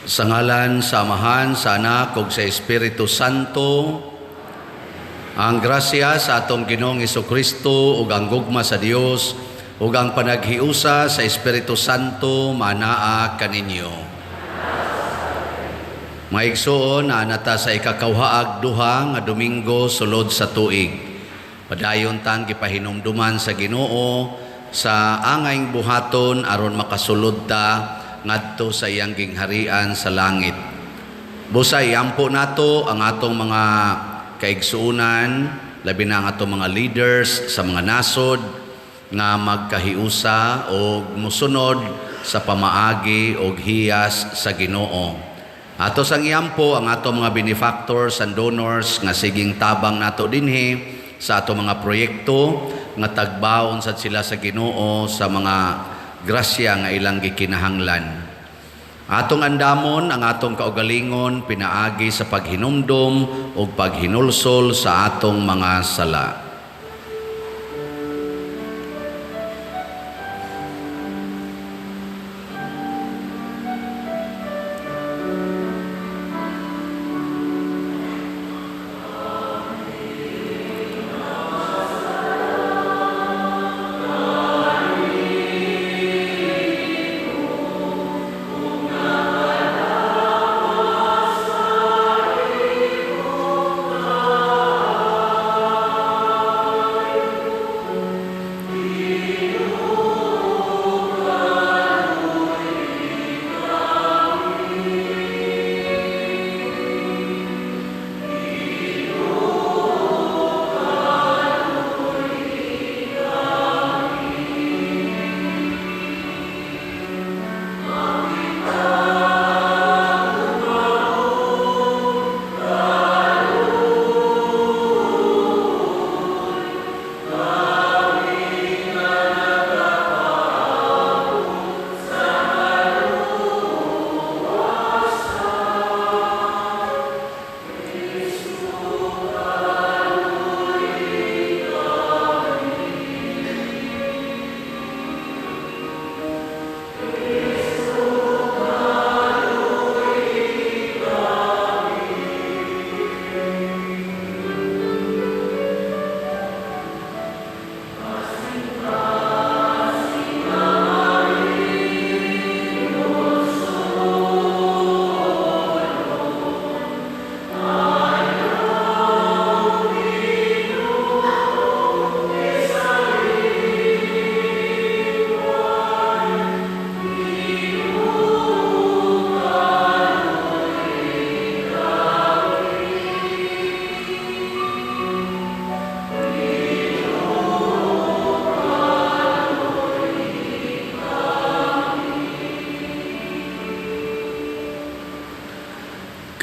Sa ngalan sa Amahan, sa Anak ug sa Espiritu Santo, ang grasya sa atong Ginoong Kristo ug ang gugma sa Dios ug ang panaghiusa sa Espiritu Santo manaa kaninyo. Mga igsoon, naa na ta sa ikakawhaag duha nga Domingo sulod sa tuig. Padayon tang gipahinumduman sa Ginoo sa angayng buhaton aron makasulod ta ngadto sa iyang gingharian sa langit. Busa iampo nato ang atong mga kaigsuonan, labi na ang atong mga leaders sa mga nasod nga magkahiusa og musunod sa pamaagi og hiyas sa Ginoo. Ato sang iampo ang atong mga benefactors and donors nga siging tabang nato dinhi sa atong mga proyekto nga tagbaon sad sila sa Ginoo sa mga grasya nga ilang gikinahanglan. Atong andamon ang atong kaugalingon pinaagi sa paghinumdom ug paghinulsol sa atong mga sala.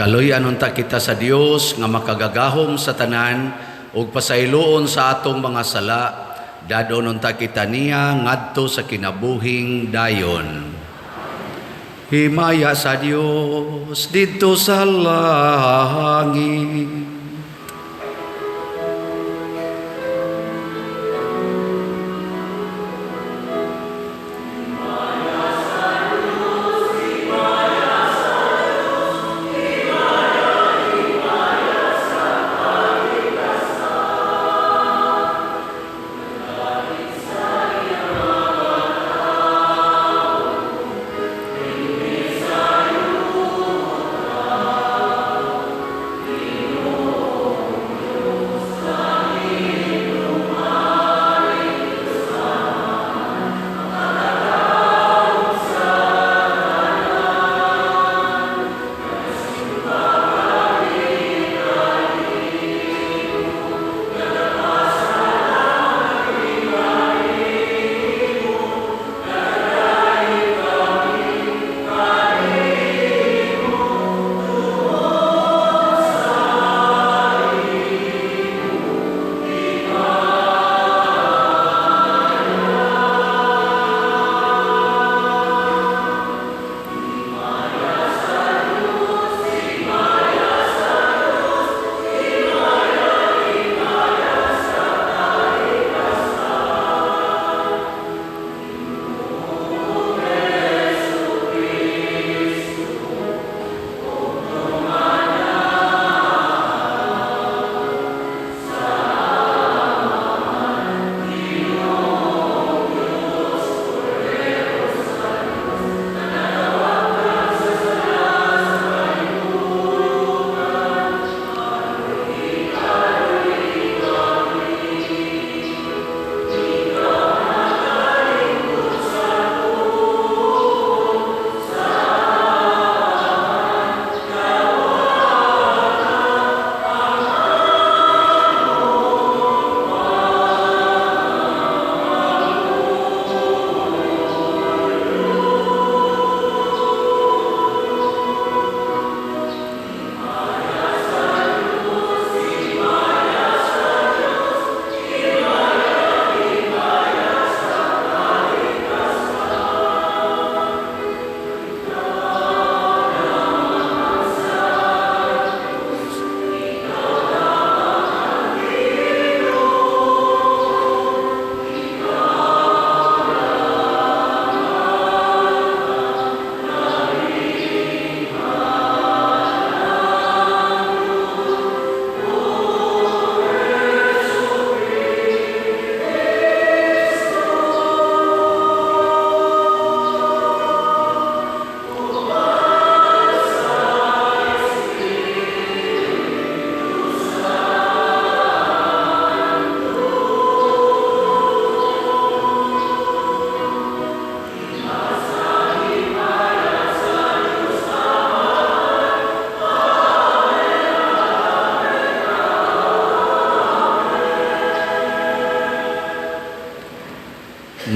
Kaluy-an unta kita sa Dios nga makagagahom sa tanan ug pasayloon sa atong mga sala, dadon unta kita niya ngadto sa kinabuhing dayon. Himaya sa Dios didto sa langit.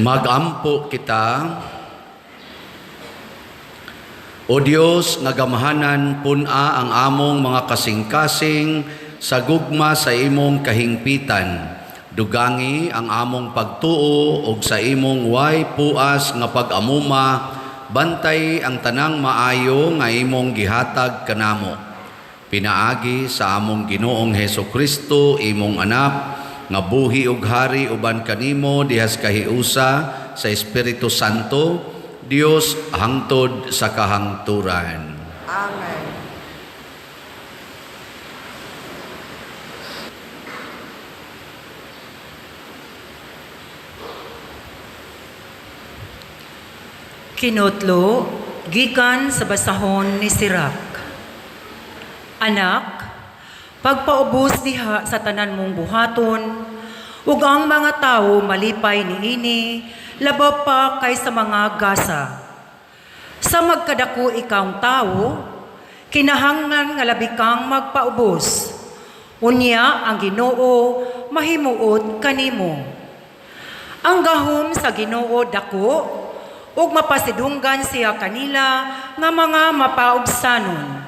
Magampo kita. O Dios nga gamhanan, pun-a ang among mga kasing-kasing sa gugma sa imong kahingpitan. Dugangi ang among pagtuo og sa imong way puas nga pag-amuma, bantay ang tanang maayo nga imong gihatag kanamo. Pinaagi sa among Ginoong Heso Kristo, imong anak, nga buhi ug hari uban kanimo dihas kahiusa sa Espiritu Santo, Dios hangtod sa kahangturan. Amen. Kinotlo, gikan sa basahon ni Sirac. Anak, pagpaubos diha sa tanan mong buhaton, ug ang mga tawo malipay niini, labaw pa kaysa mga gasa. Sa magkadako ikawng tawo, kinahanglan nga labi kang magpaubos. Unya ang Ginoo mahimuot kanimo. Ang gahom sa Ginoo dako ug mapasidunggan siya kanila nga mga mapaubsanon.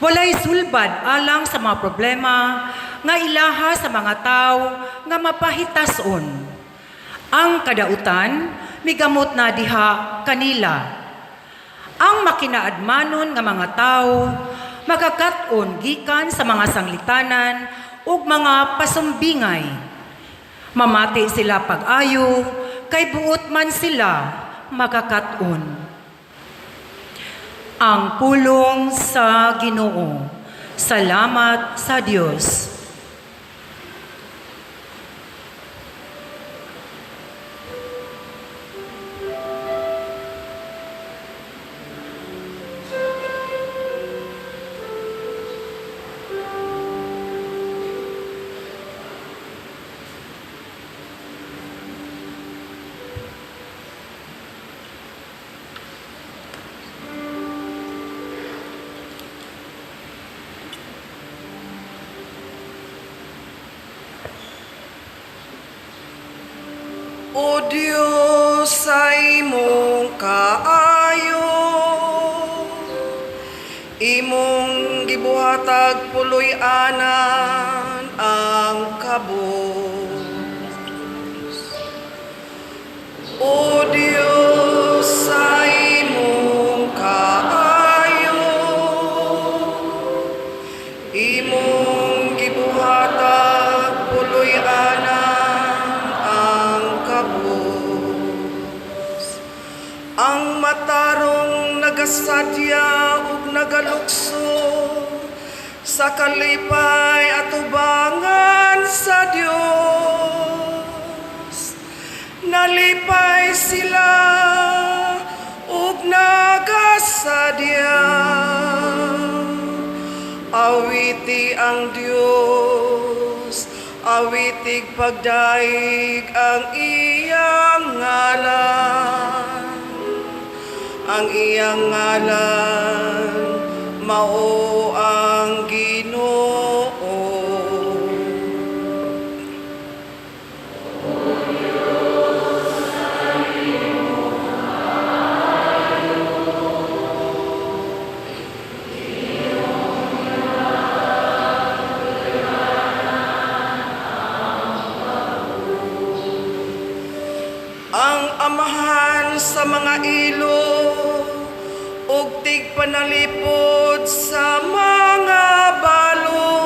Walay sulbad alang sa mga problema nga ilaha sa mga tawo nga mapahitason. Ang kadautan migamot na diha kanila. Ang makinaadmanon nga mga tawo makakat-on gikan sa mga sanglitanan ug mga pasumbingay. Mamati sila pag-ayo, kay buot man sila makakat-on. Ang pulong sa Ginoo. Salamat sa Dios. O Diyos, sa imong kaayo, imong gibuhatag puloy-anan ang kabus. O Diyos, sa imong kaayo, imong gibuhatag puloy-anan ang kabus. Ang matarong nagasadya ug nagalukso sa kalipay atubangan sa Dios. Nalipay sila ug nagasadya. Awiti ang Dios, awitig pagdaig ang iyang ngalan. Ang iyang ngalan mao ang Ginoo. Ang amahan sa mga ilo ug tigpanalipod sa mga balo,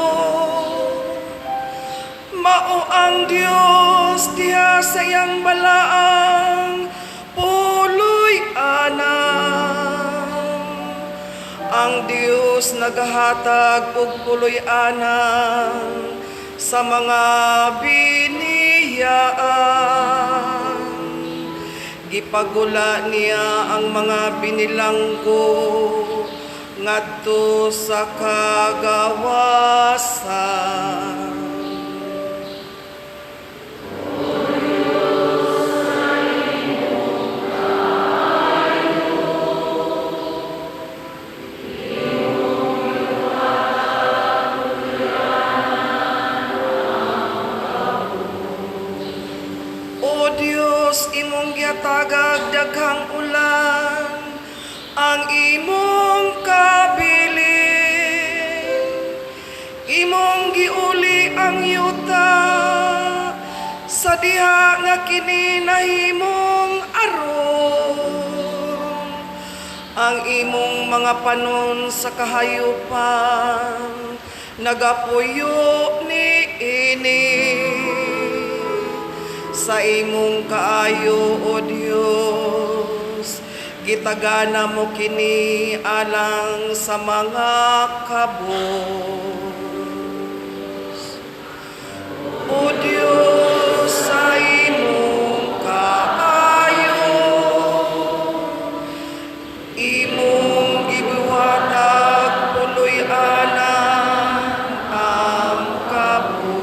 mao ang Dios diha sa iyang balaang puloy-anan. Ang Dios nagahatag og puloy-anan sa mga biniyaan. Gipagula niya ang mga binilanggo ngadto sa kagawasan. O Dios, Gihatagag daghang ulan ang imong kabilin. Imong giuli ang yuta sa diha nga kini nahimong aron ang imong mga panon sa kahayupan nagapuyo niini. Sa imong kaayo, O Dios, gitagana mo kini alang sa mga kabos. O Dios, sa imong kaayo, imong gibuhatag puloy-anan ang kabos.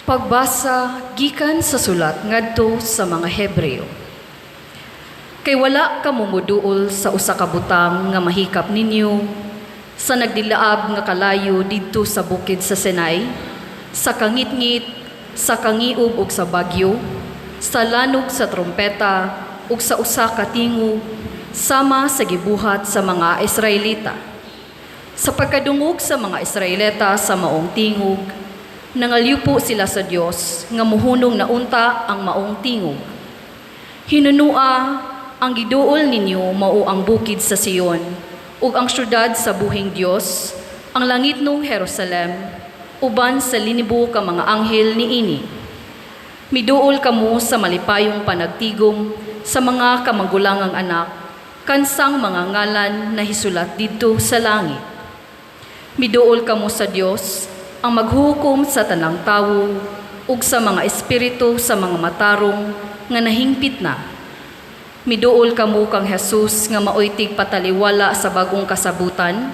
Pagbasa gikan sa sulat ngadto sa mga Hebreo. Kay wala kamo moduol sa usa ka butang nga mahikap ninyo sa nagdilaab nga kalayo didto sa bukid sa Sinai, sa kangitngit, sa kangiob ug sa bagyo, sa lanog sa trompeta ug sa usa ka tingog, sama sa gibuhat sa mga Israelita. Sa pagkadungog sa mga Israelita sa maong tingog, nangalyupo sila sa Dios nga muhunong na unta ang maong tingog. Hinunua ang giduol ninyo mao ang bukid sa Sion ug ang syudad sa buhing Dios, ang langitnong Jerusalem, uban sa linibo ka mga anghel niini. Miduol kamo sa malipayong panagtigom sa mga kamangulangang anak, kansang mga ngalan na hisulat didto sa langit. Miduol kamo sa Dios, ang maghukom sa tanang tawo ug sa mga espiritu sa mga matarong nga nahingpit na. Miduol kamo kang Jesus nga maoy tigpataliwala sa bagong kasabutan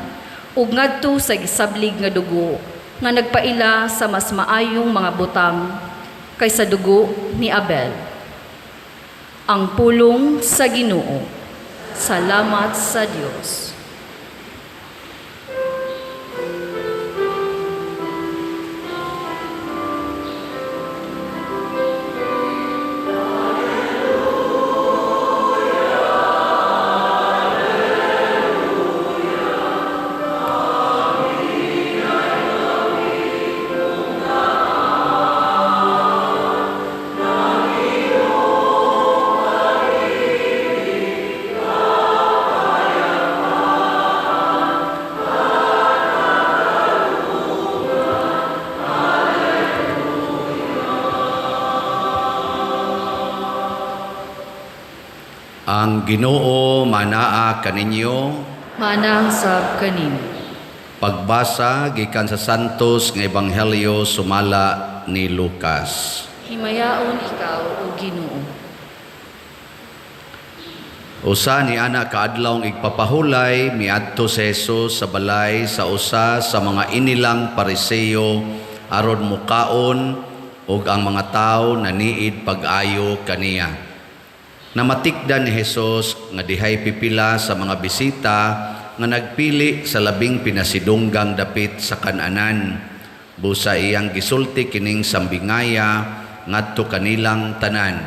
ug ngadto sa gisablig nga dugo nga nagpaila sa mas maayong mga butang kaysa dugo ni Abel. Ang pulong sa Ginoo. Salamat sa Dios. Ang Ginoo manaa kaninyo. Manang sab kanimo. Pagbasa gikan sa Santos nga Ebanghelyo sumala ni Lucas. Himayaon ikaw, o Ginoo. Usa ni ana kaadlawng igpapahulay miadto si Jesus sa balay sa usa sa mga inilang Pariseo aron mukaon ug ang mga tawo naniid pag-ayo kaniya. Namatikdan ni Jesus nga dihay pipila sa mga bisita nga nagpili sa labing pinasidunggang dapit sa kananan. Busa iyang gisulti kining sambingaya ngadto kanilang tanan.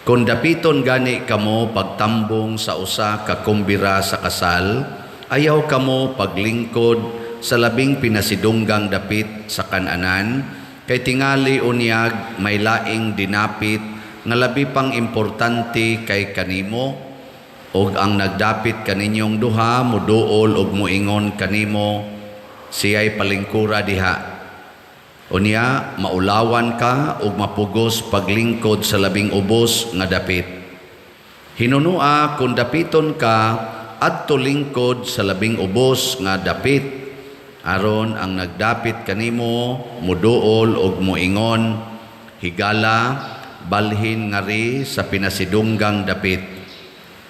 Kung dapiton gani kamo pagtambong sa usa ka kumbira sa kasal, ayaw kamo paglingkod sa labing pinasidunggang dapit sa kananan, kay tingali unyag may laing dinapit nga labi pang importante kay kanimo, og ang nagdapit kaninyong duha muduol og muingon kanimo, siya'y palingkura diha. Unya maulawan ka og mapugos paglingkod sa labing ubos nga dapit. Hinunua kung dapiton ka adto lingkod sa labing ubos nga dapit, aron ang nagdapit kanimo muduol og muingon, higala balhin ngari sa pinasidunggang dapit.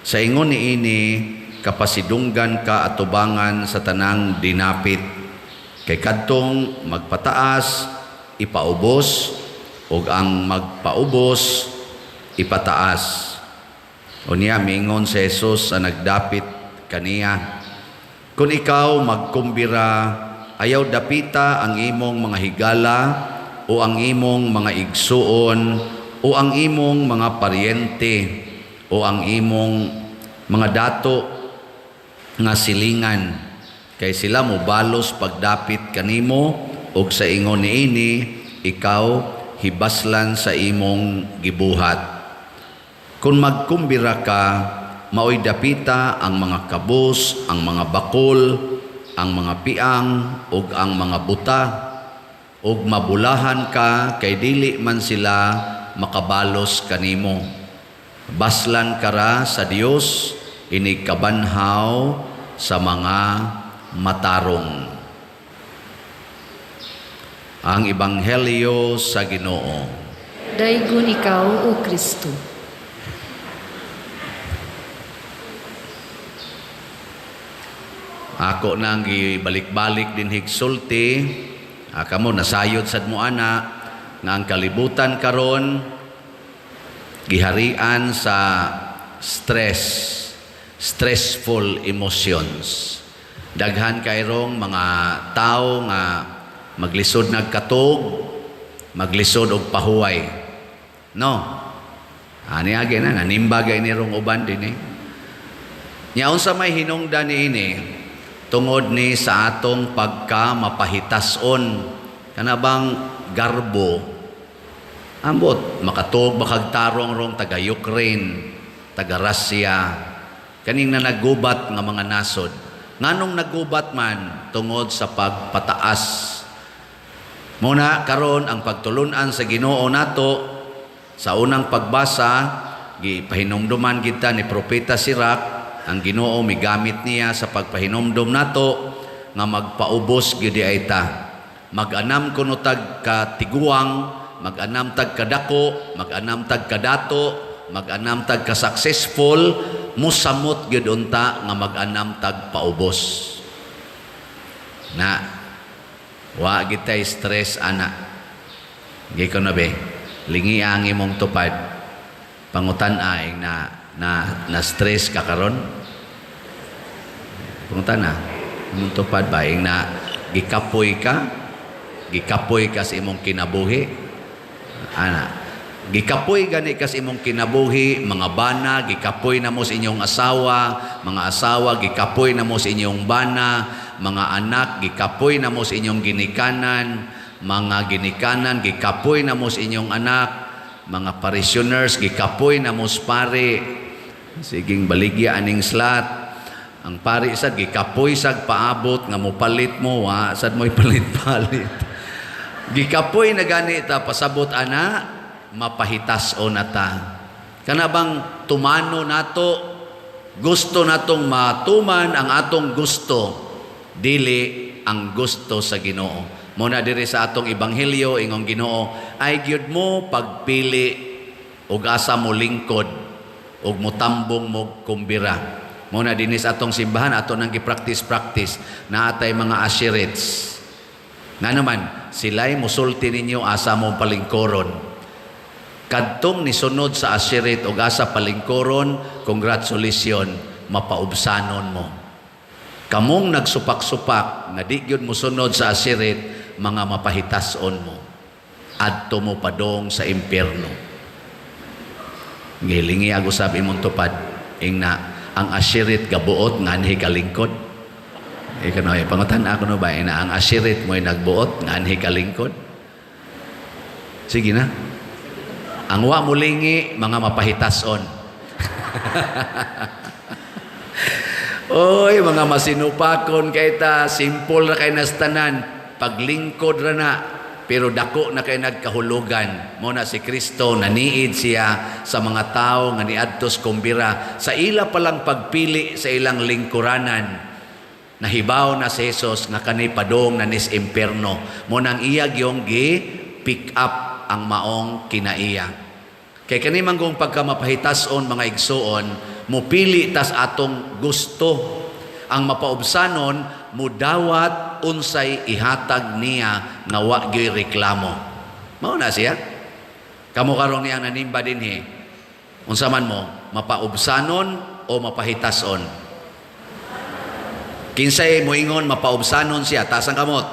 Sa ingon niini, kapasidunggan ka atubangan sa tanang dinapit. Kay kadtong magpataas ipaubos, ug ang magpaubos ipataas. Unya miingon si Jesus sa nagdapit kaniya, kung ikaw magkumbira, ayaw dapita ang imong mga higala o ang imong mga igsuon o ang imong mga paryente o ang imong mga dato nga silingan, kay sila mobalos pagdapit kanimo, ug sa ingon niini ikaw hibaslan sa imong gibuhat. Kung magkumbira ka, maoy dapita ang mga kabus, ang mga bakol, ang mga piang ug ang mga buta, ug mabulahan ka kay dili man sila makabalos kanimo. Baslan kara sa Dios, inig kabanhaw sa mga matarong. Ang Ebanghelyo sa Ginoo. Daygon ikaw, O Kristo. Ako nang gibalik-balik din higsulti, kamo nasayod sad mo ana nga ang kalibutan karon giharian sa stress, stressful emotions. Daghan kayrong mga tao nga maglisod nagkatog, maglisod og pahuway. No. Ani agi na nanimba gay ni rong uban dinhi. Nya unsa may hinungdan niini tungod ni sa atong pagka mapahitason, kana bang garbo, ambot makatug makagtarong rong taga Ukraine, taga Russia, kaning na nagubat nga mga nasod. Nganong nagubat man? Tungod sa pagpataas. Muna karon ang pagtulunan sa Ginoo nato sa unang pagbasa, gipahinumduman kita ni Propeta Sirach. Ang Ginoo migamit niya sa pagpahinumdum nato nga magpaubos gyud ay ta. Mag-anam kuno tag katiguang, mag-anam tag kadako, mag-anam tag kadato, mag-anam tag ka-successful, musamot gyud unta nga mag-anam tag paubos. Na wa gitay stress ana. Gi ko na be, lingi ang imong tupad. Pangutan ay na na na stress ka karon. Pangutan na imong tupad ba ing na gikapoy ka, gikapoy ka sa imong kinabuhi ana. Gikapoy gani ka sa imong kinabuhi, mga bana gikapoy na mo sa inyong asawa, mga asawa gikapoy na mo sa inyong bana, mga anak gikapoy na mo sa inyong ginikanan, mga ginikanan gikapoy na mo sa inyong anak, mga parishioners gikapoy na mo sa pare. Siging baligya aning slat. Ang pari sad gikapoy sad paabot nga mopalit mo, wa sad mo'y palit-palit. Gikapoy na gani ta pasabot ana, mapahitas o na ta. Kana bang tumano nato, gusto natong matuman ang atong gusto, dili ang gusto sa Ginoo. Muna diri sa atong ebanghelyo ingong Ginoo, ay gyud mo pagpili og asa mo lingkod og motambong mo kumbira. Muna dinhi sa atong simbahan ato nang gi-practice-practice naatay mga asherets. Nga naman sila'y musulti ninyo asa mo palingkoron. Kadtong nisunod sa asheret og asa palingkoron, congratulations, mapaubsanon mo. Kamong nagsupak-supak nga di gyud mosunod sa asheret, mga mapahitason mo. Adto mo padong sa impierno. Gilingi ag usab imong tupad ing na ang asheret gabuot nganhi kalingkod. Ikaw no, pangutan ako no ba ina ang asheret mo'y nagbuot nganhi kalingkod. Sige na. Ang wa mulingi mga mapahitason. Oy, mga masinupakon kay ta, simple ra kay nastanan, paglingkod ra na, pero dako na kay nagkahulugan. Mo na si Kristo naniid siya sa mga tao nga niadtos kumbira sa ila palang pagpili sa ilang lingkuranan. Nahibaw na si Jesus nga kani padong na nis impierno. Mo nang iya gyong gi pick up ang maong kinaiya. Kay kani manggong pagka mapahitason mga igsuon, Mupili tas atong gusto. Ang mapaubsanon, mudawat unsay ihatag niya nga wa gyoy reklamo. Mao na siya. Kamo karon niyang nanimba dinhi. Unsa man mo, mapaubsanon o mapahitason? Kinsay moingon mapaubsanon siya, taas ang kamot.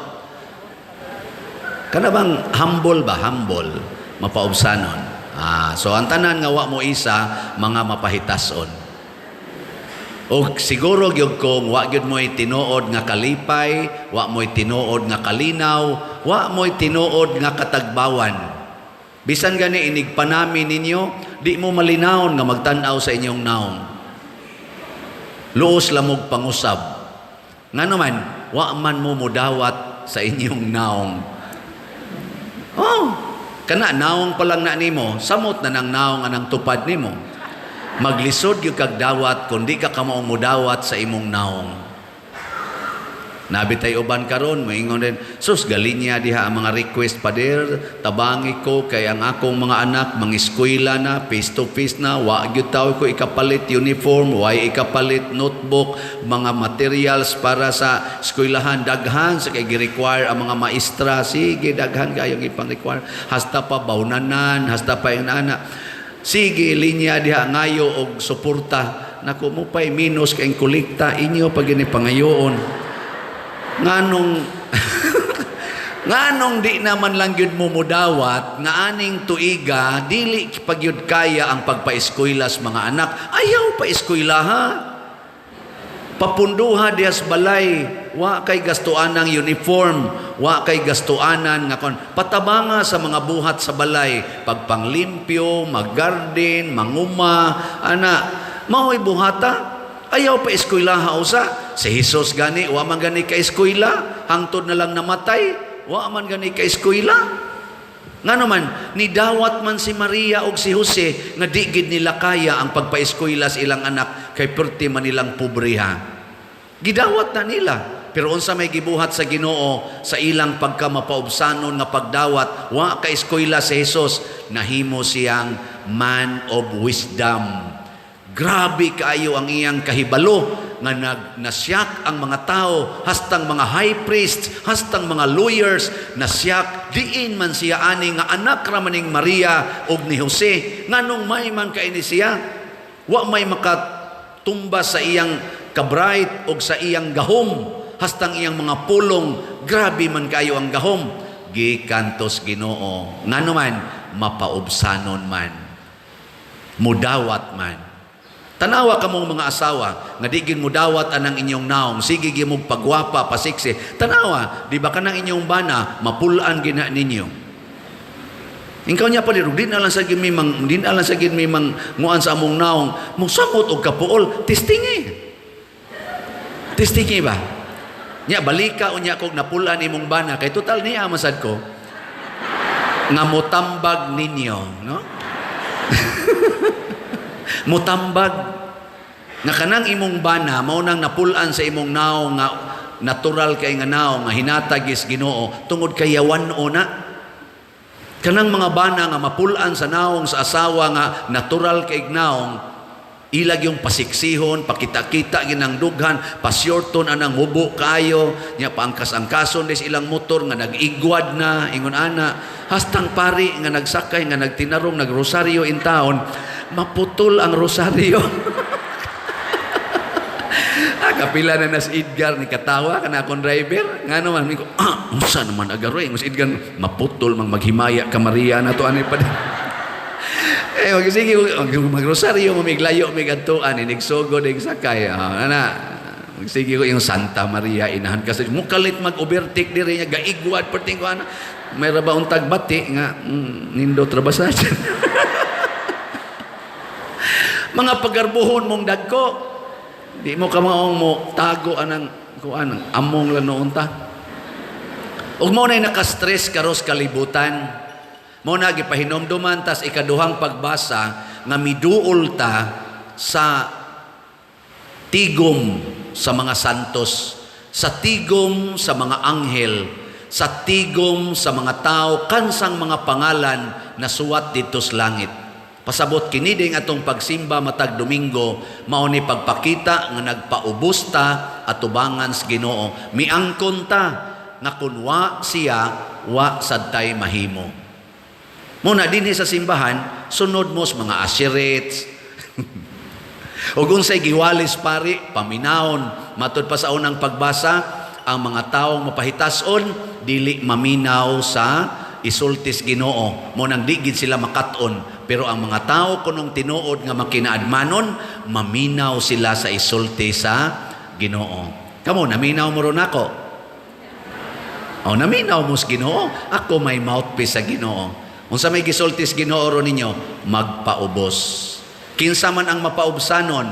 Kana bang humble ba? Humble. Mapaubsanon. Ah, so ang tanan nga wa mo isa, mga mapahitason. O siguro gyud kung wa gyud mo'y tinuod nga kalipay, wa mo'y tinuod nga kalinaw, wa mo'y tinuod nga katagbawan. Bisan gani inig panami ninyo, di mo malinawon nga magtan-aw sa inyong naong. Luos lamog pangusab. Ngano man, wa man mo mudawat sa inyong naong. Oh, kana naong pa lang na nimo, samot na nang naong anang tupad nimo. Maglisod gyud kag dawat kung di ka kamaong mudawat sa imong naong. Nabitay uban karon, moingon din, sus galinya diha ang mga request, pader, tabangi ko kay ang akong mga anak mangiskwela na, face to face na, wa gyud taw ko ikapalit uniform, way ikapalit notebook, mga materials para sa eskwelahan, daghan sa kay gi-require ang mga maestra, sige daghan kayong ipang-require, hasta pa bawnanan, hasta pa yung ana. Sige linya diha ngayo og suporta. Nako mo pay minus kay kolekta inyo pag gini pangayoon. Nganong nganong di naman lang gyud mo mudawat nga aning tuiga dili pa gyud kaya ang pagpaeskwela sa mga anak. Ayaw pa eskwela ha. Papunduha diha sa balay, wa kay gastuan ang uniform, wa kay gastuanan nga kon patabanga sa mga buhat sa balay, pagpanglimpyo, maggarden, manguma, ana, mao'y buhata. Ayaw pa eskwelaha usa. Si Jesus gani, wa man gani ka eskwela, hangtod na lang namatay, wa man gani ka eskwela. Ngano man, nidawat man si Maria og si Jose nga di gid nila kaya ang pagpaeskwela sa ilang anak kay perti man nilang pobreha. Gidawat na nila. Pero unsa may gibuhat sa Ginoo sa ilang pagkamapaubsanon nga pagdawat, wa ka eskwela si Jesus, nahimo siyang man of wisdom. Grabe kaayo ang iyang kahibalo nga nasyak ang mga tao, hastang mga high priests, hastang mga lawyers, nasyak diin man siya ani nga anak ra maning Maria og ni Jose, nganong may man kay ni siya, wa may makatumba sa iyang kabright og sa iyang gahom, hastang iyang mga pulong, grabe man kayo ang gahom, gikantos Ginoo. Ngano man, mapaubsanon man, mudawat man. Tanawa kamong mga asawa nga di gid mudawat anang inyong naong, sige gyud mong pagwapa, pasiksi. Tanawa, di ba kanang inyong bana mapulaan gina ninyo. Ingkaw niya pa di na lang sa gid mi mang, di na lang sa gid mi mang nguan sa among naong, mosamot og kapuol, testingi. Testingi ba? Nya balika unya kog napulaan imong bana kay total niya masad ko nga motambag ninyo, no? Mutambag nga kanang imong bana mao nang napulaan sa imong naong nga natural kay nga naong nga hinatag is Ginoo tungod kay yawan-o na. Kanang mga bana nga mapulaan sa naong sa asawa nga natural kay naong, ilag yung pasiksihon, pakita-kita ginang dughan, pasyorton anang hubo kayo, nya paangkas-angkason des ilang motor nga nag-igwad na, ingon ana, hastang pari nga nagsakay, nga nagtinarong, nagrosaryo in town, maputol ang rosaryo. Ah, kapila na nas Edgar, ni katawa ka na akong driver. Nga naman, ko, unsa naman agaroy, mas Edgar, maputol, mang maghimaya ka Maria na to, ano pa din. Sige, magrosaryo, mamiglayo, migadtuan, inigsugod, inigsakay. Ah, ana, sige ko yung Santa Maria, inahan kasi, mukalit mag-overtake diri niya, gaigwad, perting ko, ana. May raba untag bati, nga, nindot rabasa. Mga pagarbuhon mong dagko, di mo kamaong mo tago anang kuan, among lang noon ta. Ug mo na'y nakastress karos kalibutan. Mo na gipahinomduman tas ikaduhang pagbasa nga miduol ta sa tigom sa mga santos, sa tigom sa mga anghel, sa tigom sa mga tao, kansang mga pangalan na suwat dito sa langit. Pasabot kini ding atong pagsimba matag Domingo mao ni pagpakita nga nagpaubos ta atubangan sa Ginoo. Miangkon ta nga kun wa siya, wa sad tay mahimo. Muna dinhi sa simbahan, sunod mo sa mga usherates. Ug unsay giwalis pari, paminawon. Matud pa sa unang pagbasa, ang mga tawo mapahitason dili maminaw sa isultis Ginoo. Mo nang di gid sila makat-on, pero ang mga tao kunong tinuod nga makinaadmanon, maminaw sila sa isulti sa Ginoo. Kamo, naminaw mo ron ako? O, naminaw mo sa Ginoo. Ako may mouthpiece sa Ginoo. Unsa may gisulti sa Ginoo ron ninyo? Magpaubos. Kinsa man ang mapaubsanon?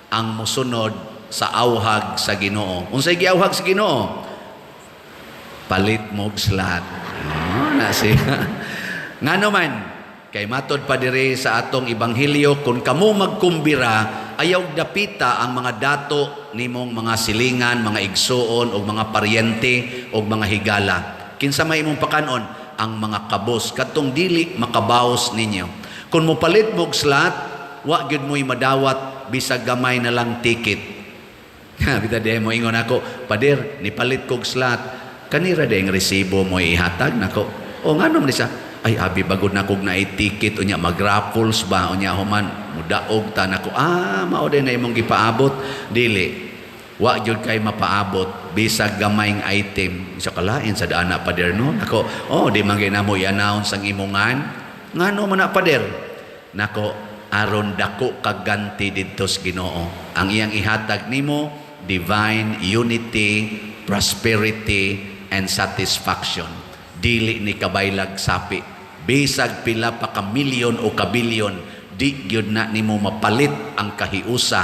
Ang musunod sa awhag sa Ginoo. Unsay giawhag sa Ginoo? Palit mo'g slot. Oh, na siya. Ngano man, kay matod pa diri sa atong ebanghelyo, kung kamo magkumbira, ayaw dapita ang mga dato nimong mga silingan, mga igsuon o mga paryente o mga higala. Kinsa may imong pakanon? Ang mga kabos katong dili makabaos ninyo. Kung mopalit mo'g slot, wa gyud mo'y madawat bisag gamay na lang ticket. Bita di mo ingon ako, "Pader, nipalit kog slot. Kanira di ang resibo mo ihatag nako?" O ngano man siya? "Ay, abi bagod na kog naay ticket, unya mag-raffles ba, unya human mudaog ta nako." "Ah, mao din na imong gipaabot." Dili. Wa gyud kay mapaabot bisag gamayng item. Sa kalain sa dana, pader, no. Nako, oh, di man gyud namo i-announce ang imongan. Ngano man na, pader? Nako, aron dako kag ganti didto sa Ginoo. Ang iyang ihatag nimo, divine unity, prosperity and satisfaction. Dili ni kabaylag sapi. Bisag pila pa ka milyon o kabilyon, di gyud na nimo mapalit ang kahiusa,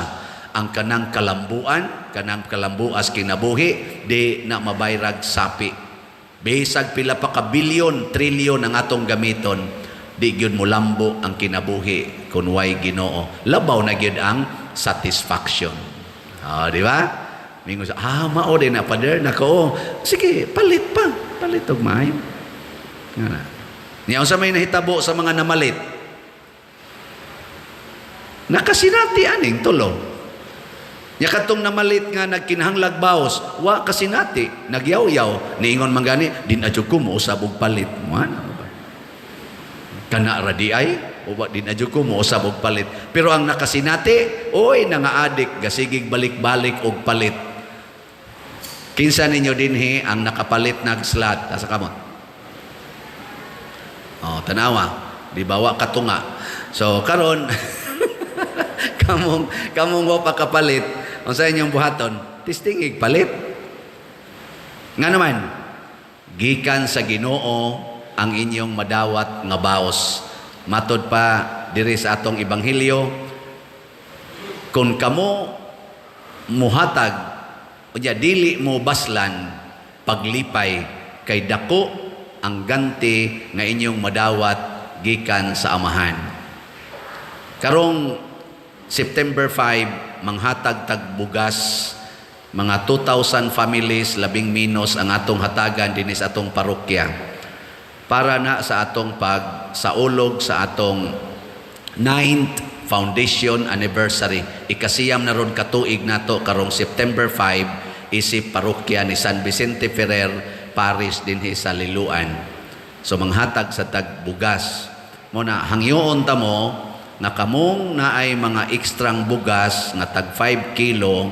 ang kanang kalambuan, kanang kalambuas kinabuhi, di na mabayrag sapi. Bisag pila pa ka bilyon, trilyon ang atong gamiton, di gyud molambo ang kinabuhi kung way Ginoo. Labaw na gyud ang satisfaction. Ah, di ba? Mingon sa, "Ah, mao din na, pader." Nako, oh. Sige, palit pa. Palit og maayo. Nga na. Niya, unsa may nahitabo sa mga namalit? Nakasinati aning tulo. Nya katong namalit nga nagkinahanglag baos, wa kasinati, nagyaw-yaw, niingon man gani, "Din adyo ko mousab og palit." Mo ba? Kana ra di ay, o wa din adyo ko mousab og palit. Pero ang nakasinati, oy, nanga-adik, gasigig balik-balik og palit. Kinsa ninyo dinhi ang nakapalit nag slot? Asa kamot? Oh, tanawa, di ba wa katunga? So karon kamong kamong wa pa kapalit, unsa inyong buhaton? Testingig palit. Nga naman, gikan sa Ginoo ang inyong madawat nga baos. Matod pa diri sa atong ebanghelyo, kung kamo muhatag, unya dili mo baslan paglipay, kay dako ang ganti nga inyong madawat gikan sa Amahan. Karong September 5, manghatag tag bugas, mga 2,000 families labing minos ang atong hatagan dinhi sa atong parokya. Para na sa atong pag saulog sa atong 9th foundation anniversary. Ikasiyam na ron katuig nato karong September 5 isip parokya ni San Vicente Ferrer Parish dinhi sa Liloan. So manghatag sa tagbugas. Mo na hangyoon ta mo nga kamong naay mga ekstrang bugas nga tag 5 kilo,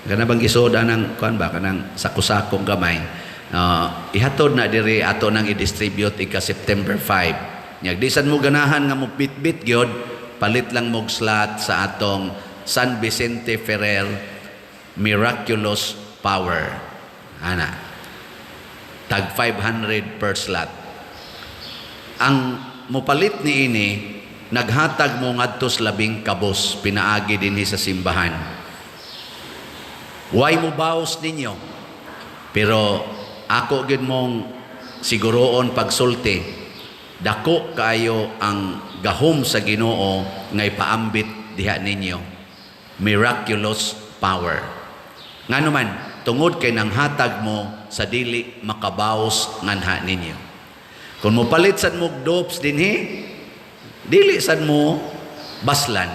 kana bang gisoda ng kuan ba, kanang sako-sakong gamay, ihatod na diri, ato nang i-distribute ika September 5. Nya di sad mo ganahan nga mo bit-bit gyud, palit lang mog slot sa atong San Vicente Ferrer Miraculous Power ana, tag 500 per slot. Ang mopalit niini, naghatag mo ngadto sa 10 kabos pinaagi dinhi sa simbahan. Way mo baos ninyo, pero ako gyud mong siguroon pagsulti, dako kaayo ang gahom sa Ginoo nga ipaambit diha ninyo, miraculous power. Ngano man, tungod kay nanghatag mo sa dili makabaos nganha ninyo. Kung mopalit sad mo dops dinhi, Dili sad mo baslan,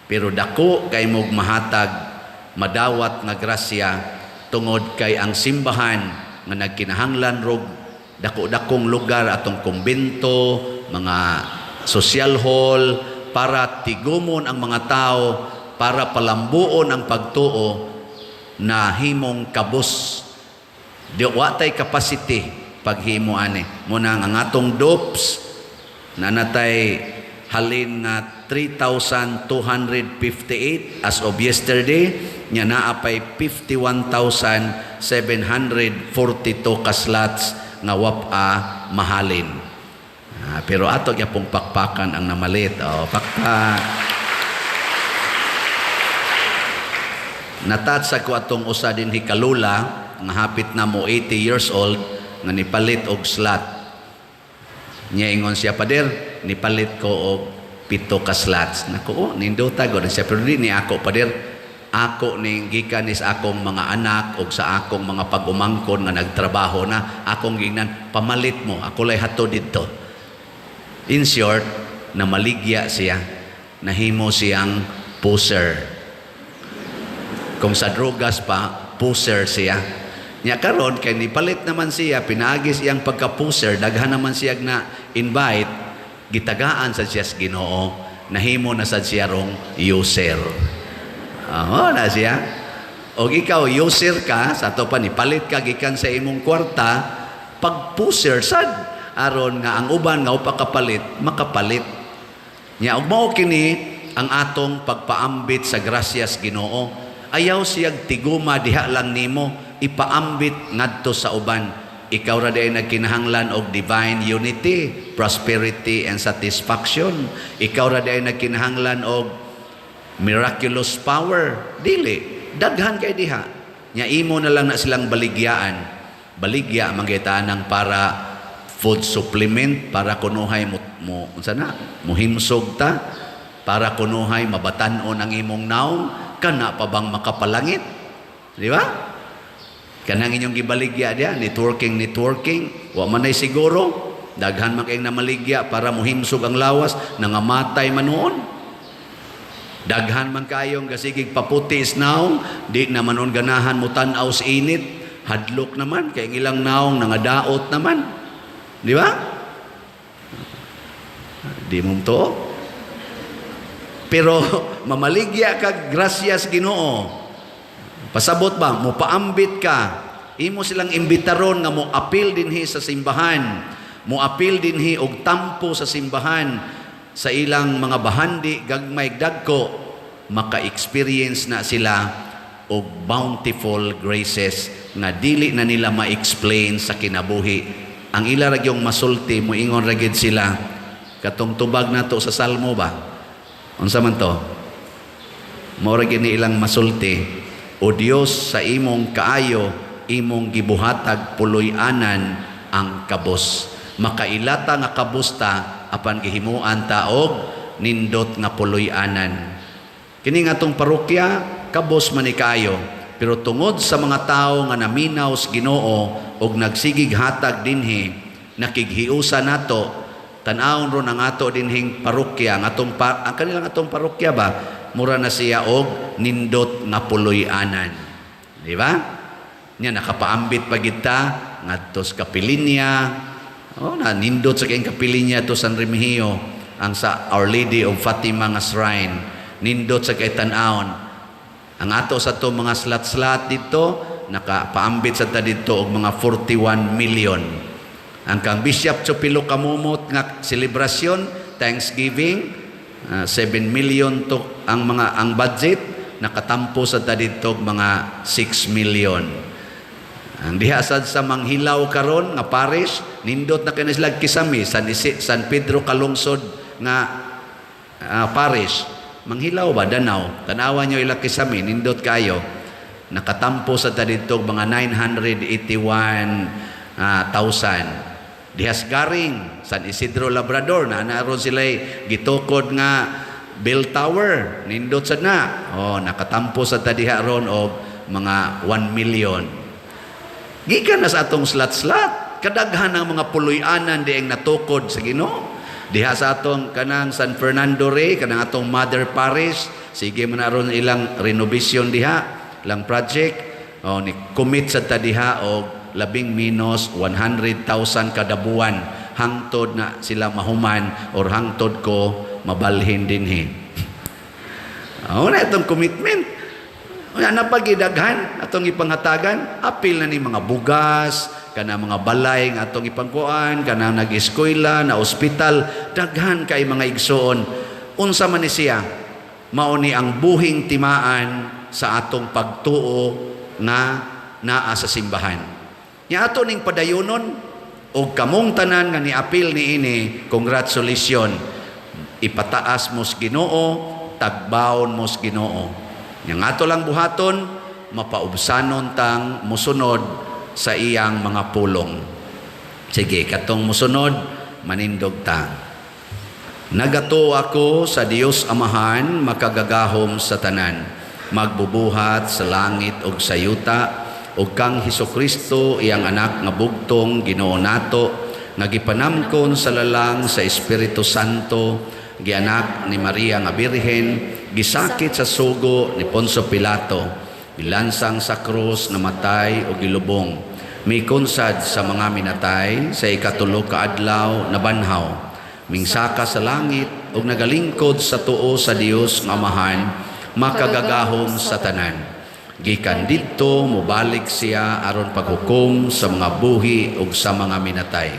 pero dako kay mog mahatag, madawat nga grasya, tungod kay ang simbahan nga nagkinahanglan rog dako-dakong lugar, atong kumbento, mga social hall, para tigumon ang mga tao, para palambuon ang pagtuo, na himong kabus. Di wa tay capacity paghimo ani. Muna ang atong dopes na natay halin nga 3,258 as of yesterday nya, naa pay 51,742 ka slots nga wa-pa mahalin. Ah, pero ato gyapong pakpakan ang namalit. Oh, pakpak. Natatsa ko atong usa dinhi kalula nga hapit na mo 80 years old nga nipalit og slot. Nya ingon siya, "Pader, nipalit ko og 7 ka slots." Nako, oh, nindota gud siya, pero di ni ako, pader. Ako ning gikan is akong mga anak og sa akong mga pag-umangkon nga nagtrabaho na akong gingnan, pamalit mo, ako lay hato didto. In short, namaligya siya, nahimo siyang puser. Kung sa drogas pa, puser siya. Nya karon kay nipalit naman siya, pinaagis iyang pagka-puser, daghan naman siya na invite, gitagaan sa siya sa Ginoo, nahimo na sad siya rong user. Oo na siya. Og ikaw, user ka, sa ato pa nipalit ka gikan sa imong kwarta, pag-puser sad, aron nga ang uban nga upa kapalit, makapalit. Nya ug mao kini ang atong pagpaambit sa grasyas Ginoo. Ayaw siyag tiguma diha lang nimo, ipaambit ngadto sa uban. Ikaw ra diay nagkinahanglan og divine unity, prosperity and satisfaction. Ikaw ra diay nagkinahanglan og miraculous power. Dili, daghan kay diha. Nya imo na lang na silang baligyaan. Baligya man ng para food supplement, para kunuhay mo, mo unsa na, muhimsog ta, para kunuhay mabatan-on ang imong naong, kana pa bang makapalangit? Di ba? Kanang inyong gibaligya diya, networking, networking, wa man ay siguro, daghan man kayong namaligya para muhimsog ang lawas, nangamatay man noon. Daghan man kayong gasigig paputi is naong, di naman noon ganahan mo tan-aw sa init, hadlok naman, kay ang ilang naong nangadaot naman. Di ba? Di mo to. Pero mamaligya ka grasyas Ginoo. Pasabot ba, mo paambit ka. Imo silang imbitaron nga mo apil dinhi sa simbahan. Mo apil dinhi og tampo sa simbahan sa ilang mga bahandi gagmay dagko, maka-experience na sila og bountiful graces nga dili na nila ma-explain sa kinabuhi. Ang ila ra gyung masulti, moingon ra gyud sila katong tubag nato sa Salmo ba? Unsa man to? Mao ra gyud ni ilang masulti, "O Dios, sa imong kaayo imong gibuhatag puloy-anan ang kabos." Makailata nga kabos ta apan gihimuan ta og nindot nga puloy-anan. Kini nga atong parokya kabos man ni kaayo, pero tungod sa mga tawo nga naminaw sa Ginoo og nagsigig hatag dinhi, nakighiusa nato. Tan-awon ron ang ato dinhing parokya, ang atong ang kanilang atong parokya ba, mura na siya og nindot nga puloy-anan, di ba? Nya nakapaambit pa gid ta ngadto sa kapilinya. Oh, na nindot sa kayong kapilinya to San Remigio, ang sa Our Lady of Fatima nga shrine, nindot sa kay tan-awon. Ang ato sa to mga slat-slat dito, nakapaambit sa ta dito og mga 41 million. Ang kang Bishop Chupilo Camomot nga selebrasyon, Thanksgiving, 7 million to ang mga ang budget, nakatampo sa ta dito og mga 6 million. Ang diha sad sa Manghilaw karon nga parish, nindot na kini sila kisami, San Pedro Calungsod nga parish. Manghilaw ba Danao? Tanawa nyo ila kisami, nindot kayo. Nakatampo sa ta dito og mga 981 thousand. Dihas Garing, San Isidro Labrador, na naron sila gitukod nga bell tower, nindot sad na. Oh, nakatampo sa ta diha ron og mga 1 million. Gikan na sa atong slat-slat, kadaghan ang mga puloy-anan dieng natukod sa Ginoo. Diha sa atong kanang San Fernando Rey, kanang atong Mother Parish, sige man aron ilang renovation diha, ilang project, o ni commit sa ta diha og labing minus 100,000 kada buwan hangtod na sila mahuman or hangtod ko mabalhin dinhi. Na itong commitment. Una na pagidaghan atong ipanghatagan, apil na ni mga bugas, kana mga balay nga atong ipangkuan, kana nag-eskwela, na ospital, daghan kay mga igsoon. Unsa man ni siya, mao ni ang buhing timaan sa atong pagtuo nga naa sa simbahan. Nya ato ning padayonon og kamong tanan nga niapil niini, congratulations. Ipataas mos Ginoo, tagbaon mos Ginoo. Nya nga ato lang buhaton, mapaubsanon tang musunod sa iyang mga pulong. Sige, katong musunod, manindog ta. Nagatuo ako sa Dios Amahan, makagagahom sa tanan, magbubuhat sa langit ug sa yuta, ug kang Hesukristo iyang anak nga bugtong Ginoo nato, nga gipanamkon sa lalang sa Espiritu Santo, gianak ni Maria nga Birhen, gisakit sa sugo ni Poncio Pilato, gilansang sa krus, namatay o gilubong, mikonsad sa mga minatay, sa ikatulo ka adlaw nabanhaw, mingsaka sa langit ug nagalingkod sa tuo sa Dios nga Amahan, makagagahom sa tanan. Gikan didto mobalik siya aron paghukom sa mga buhi ug sa mga minatay.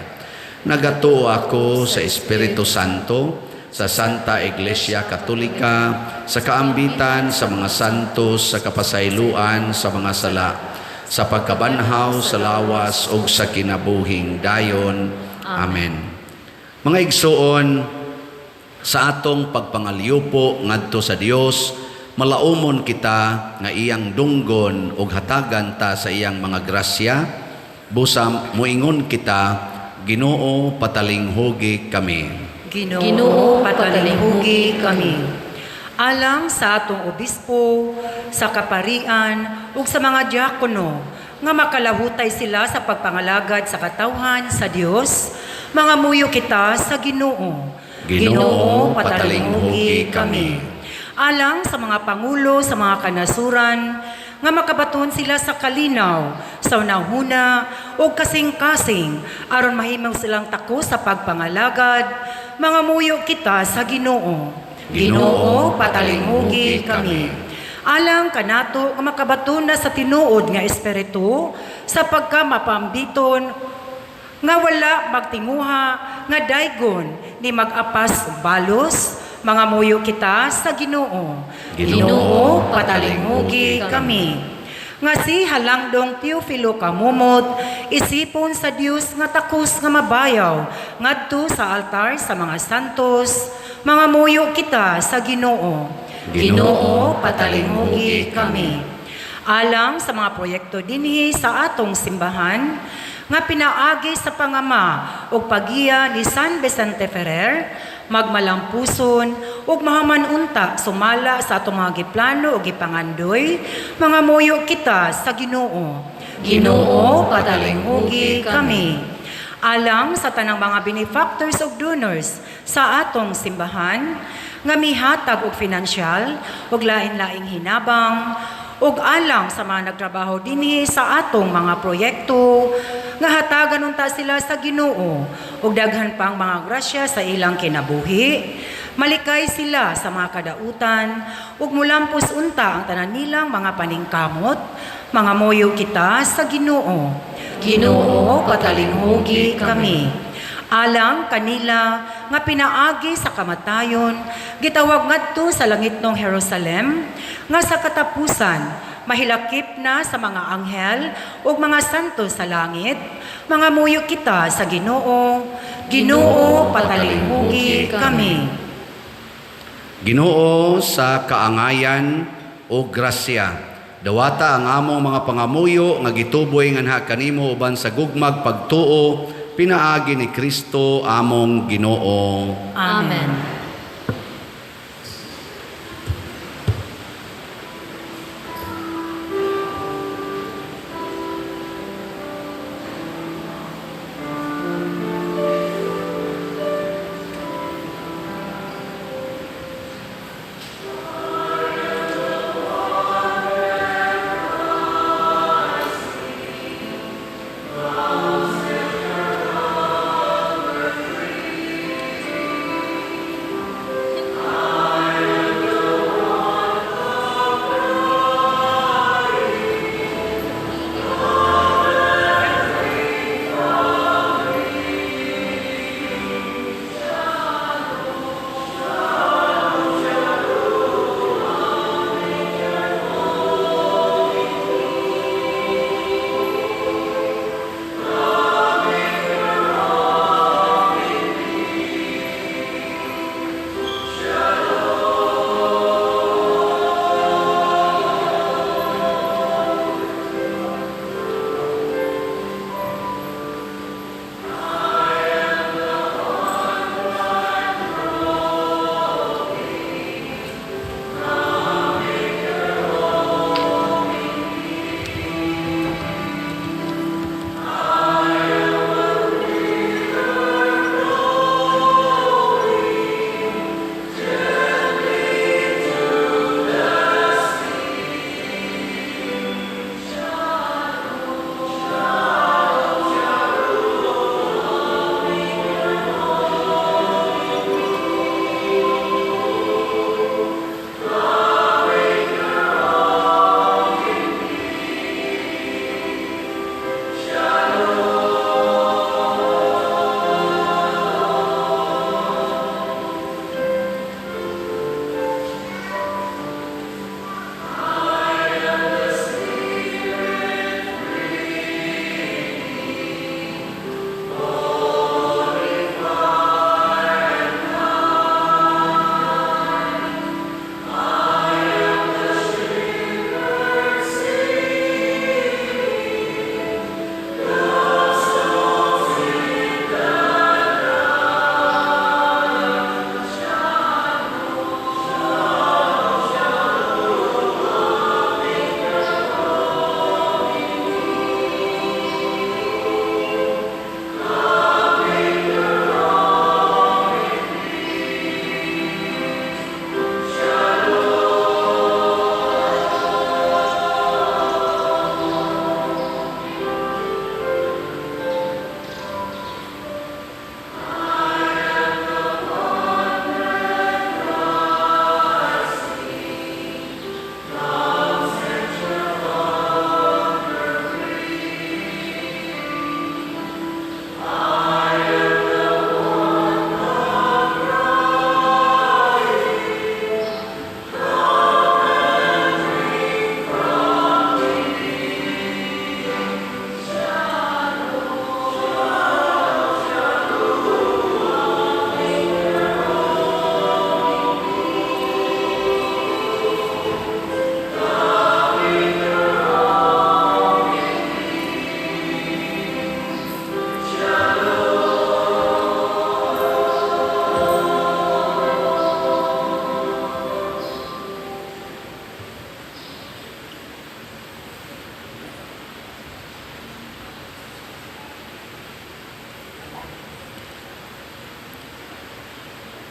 Nagatuo ako sa Espiritu Santo, sa Santa Iglesia Katolika, sa kaambitan sa mga santos, sa kapasayloan sa mga sala, sa pagkabanhaw sa lawas ug sa kinabuhing dayon. Amen. Mga igsoon, sa atong pagpangalyupo ngadto sa Dios, malaumon kita nga iyang dunggon ug hatagan ta sa iyang mga grasya. Busa moingon kita, Ginoo, patalinghugi kami. Ginoo, Ginoo, patalinghugi kami. Alang sa atong obispo, sa kaparian ug sa mga diakono nga makalahutay sila sa pagpangalagad sa katawhan sa Dios, mangamuyo kita sa Ginoo. Ginoo, patalinghugi kami. Alang sa mga pangulo sa mga kanasuran nga makabaton sila sa kalinaw, sa unahuna o kasing-kasing aron mahimong silang tako sa pagpangalagad, mangamuyo kita sa Ginoo. Ginoo, patalinghugi kami. Alang kanato nga makabaton na sa tinuod nga espiritu sa pagka mapambiton nga wala magtinguha nga daygon ni mag-apas balos, mangamuyo kita sa Ginoo. Ginoo, patalinghugi kami. Nga si Halangdong Teofilo Kamumot, isipon sa Dios nga takos nga mabayaw ngadto sa altar sa mga santos, mangamuyo kita sa Ginoo. Ginoo, patalinghugi kami. Alang sa mga proyekto dinhi sa atong simbahan nga pinaagi sa pangama ug pagiya ni San Vicente Ferrer, magmalampuson ug mahaman unta sumala sa atong mga giplano ug gipangandoy, mangamuyo kita sa Ginoo. Ginoo, patalinghugi kami. Alang sa tanang mga benefactors ug donors sa atong simbahan nga mihatag og finansyal ug lain-laing hinabang, ug alang sa mga nagtrabaho dinhi sa atong mga proyekto nga hatagan unta sila sa Ginoo ug daghan pang mga grasya sa ilang kinabuhi, malikay sila sa mga kadautan ug mulampos unta ang tanan nilang mga paningkamot, mangamuyo kita sa Ginoo. Ginoo, patalinghugi kami. Alang kanila nga pinaagi sa kamatayon, gitawag ngadto sa langitnong Jerusalem, nga sa katapusan mahilakip na sa mga anghel ug mga santo sa langit, mangamuyo kita sa Ginoo. Ginoo, patalinghugi kami. Ginoo, sa kaangayan o grasya, dawata ang among mga pangamuyo nga gituboy nganha kanimo uban sa gugmag pagtuo, pinaagi ni Kristo among Ginoo. Amen.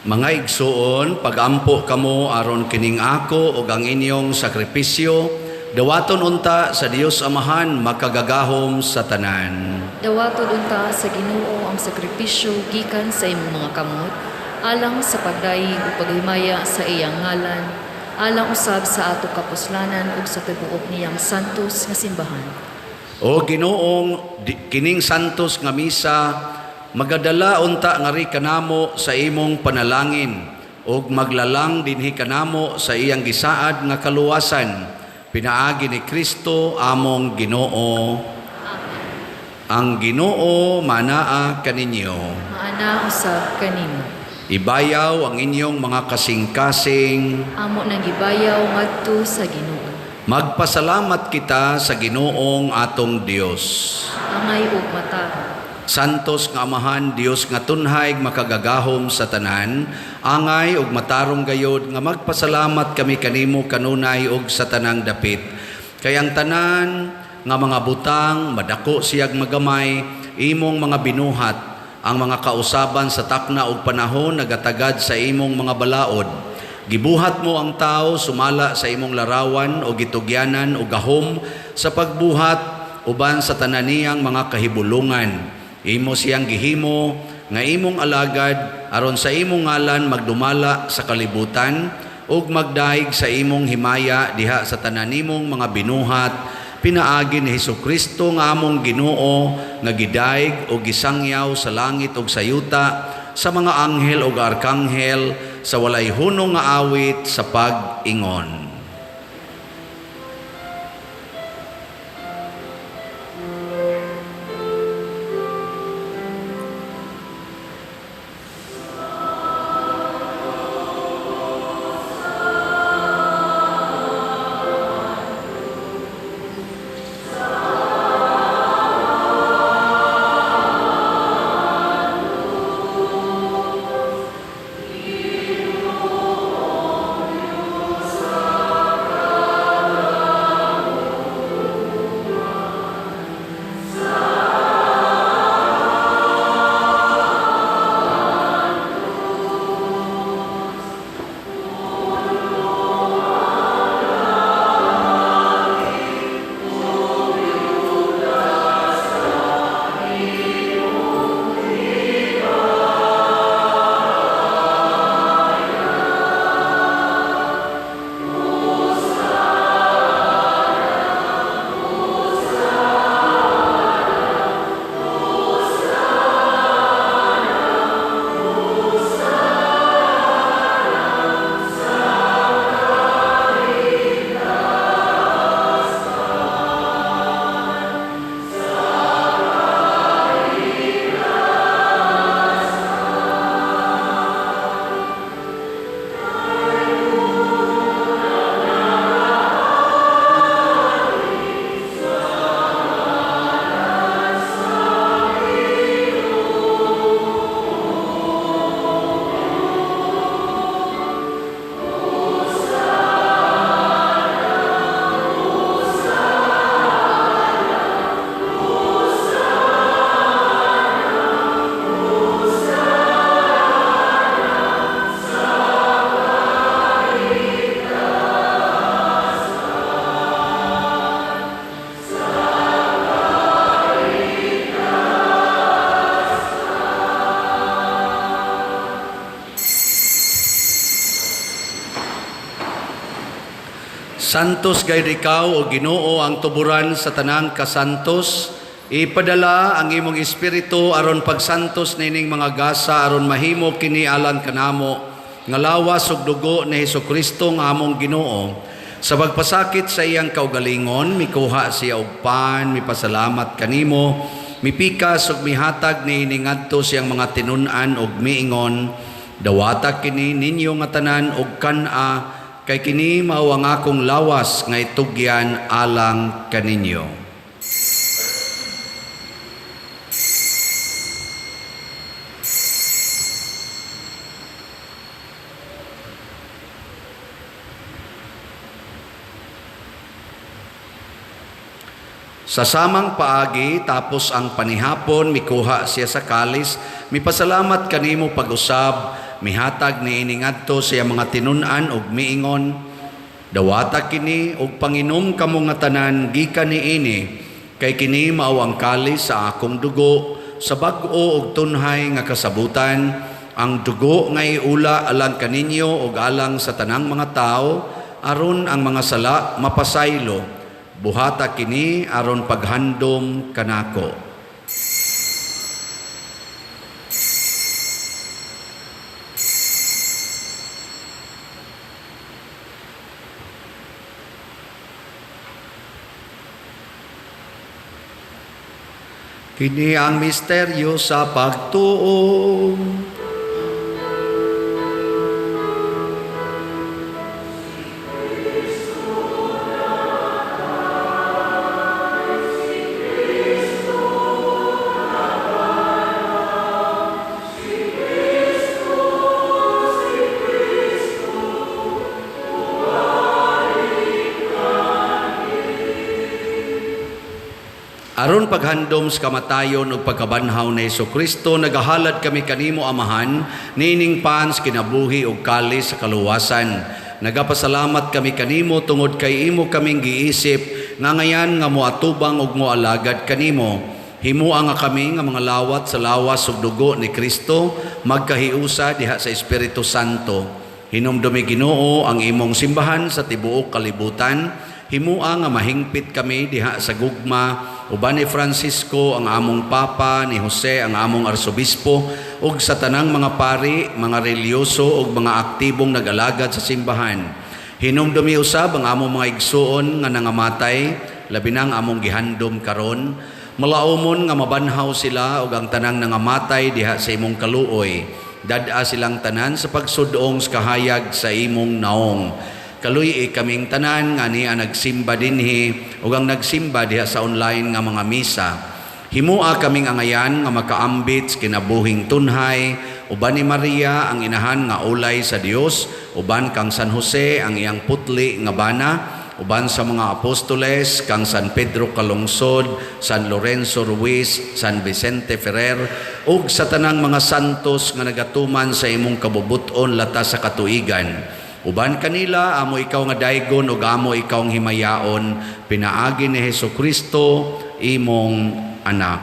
Mga igsuon, pagampo kamo aron kining ako ug ang inyong sakripisyo, dawaton unta sa Dios Amahan makagagahom sa tanan. Dawaton unta sa Ginoo ang sakripisyo gikan sa imong mga kamot, alang sa pagdayeg ug paghimaya sa iyang ngalan, alang usab sa ato kapuslanan ug sa tibuok niyang santos nga simbahan. O Ginoong, kining santos nga misa magadala unta ngari kanamo sa imong panalangin ug maglalang dinhi kanamo sa iyang gisaad nga kaluwasan pinaagi ni Kristo among Ginoo. Amen. Ang Ginoo manaa kaninyo. Maana usab kanimo. Ibayaw ang inyong mga kasing-kasing. Amo nang gibayaw ngadto sa Ginoo. Magpasalamat kita sa Ginoong atong Dios. Angay ug matarong. Santos nga Amahan, Dios nga tunhay makagagahom sa tanan, angay ug matarong gayod nga magpasalamat kami kanimo kanunay ug sa tanang dapit. Kay ang tanan nga mga butang madako siyag magamay, imong mga binuhat, ang mga kausaban sa takna ug panahon nagatagad sa imong mga balaod. Gibuhat mo ang tao sumala sa imong larawan o gitugyanan o gahom sa pagbuhat uban sa tanan niyang mga kahibulungan. Imo siyang gihimo nga imong alagad aron sa imong ngalan magdumala sa kalibutan ug magdahig sa imong himaya diha sa tanan nimong mga binuhat pinaagi ni Hesukristo nga among Ginoo nga gidayeg og gisangyaw sa langit ug sa yuta sa mga anghel ug arkanghel sa walay hunong nga awit sa pag-ingon. Santos gayud ikaw o Ginoo ang tuburan sa tanang kasantos. Ipadala ang imong espiritu aron pagsantos nining mga gasa aron mahimo kini alang kanamo nga lawas ug dugo ni Hesukristo nga among Ginoo. Sa pagpasakit sa iyang kaugalingon, mikuha siya og pan, mipasalamat kanimo, mipikas ug mihatag niini ngadto siyang mga tinun-an ug miingon, dawata kini ninyo nga tanan og kan-a, kay kini mao ang akong lawas nga itugyan alang kaninyo. Sa samang paagi, tapos ang panihapon, mikuha siya sa kalis, mipasalamat kanimo pag-usab, mihatag niini ngadto sa iyang mga tinun-an ug miingon, "Dawata kini ug panginom kamo nga tanan gikan niini, kay kini mao ang kalis sa akong dugo sa bag-o ug tunhay nga kasabutan, ang dugo nga iula alang kaninyo ug alang sa tanang mga tawo aron ang mga sala mapasaylo. Buhata kini aron paghandom kanako." Kini ang misteryo sa pagtuo. Aron paghandom sa kamatayon ug pagkabanhaw ni Hesukristo, nagahalad kami kanimo, Amahan, niining pan sa kinabuhi ug kalis sa kaluwasan. Nagapasalamat kami kanimo tungod kay imo kaming giisip nga ngayan nga moatubang ug moalagad kanimo. Himua nga kami nga mga lawat sa lawas ug dugo ni Kristo magkahiusa diha sa Espiritu Santo. Hinumdumi, Ginoo, ang imong simbahan sa tibuok kalibutan. Himua nga mahingpit kami diha sa gugma uban ni Francisco ang among Papa, ni Jose ang among Arsobispo, ug sa tanang mga pari, mga relihiyoso ug mga aktibong nag-alagad sa simbahan. Hinumdumi usab ang among mga igsuon nga nangamatay, labi nang among gihandom karon. Malaumon nga mabanhaw sila ug ang tanang nangamatay diha sa imong kaluoy. Dad-a silang tanan sa pagsudong sa kahayag sa imong naong. Kaluy-i kaming tanan nga niya nagsimba dinhi ug ang nagsimba diha sa online nga mga misa. Himua kaming angayan nga makaambit sa kinabuhing tunhay uban ni Maria ang inahan nga ulay sa Dios, uban kang San Jose ang iyang putli nga bana, uban sa mga apostoles kang San Pedro Calungsod, San Lorenzo Ruiz, San Vicente Ferrer, ug sa tanang mga santos nga nagatuman sa imong kabubut-on latas sa katuigan. Uban kanila, amo ikaw nga daygon ug amo ikaw ang himayaon, pinaagi ni Hesukristo imong anak.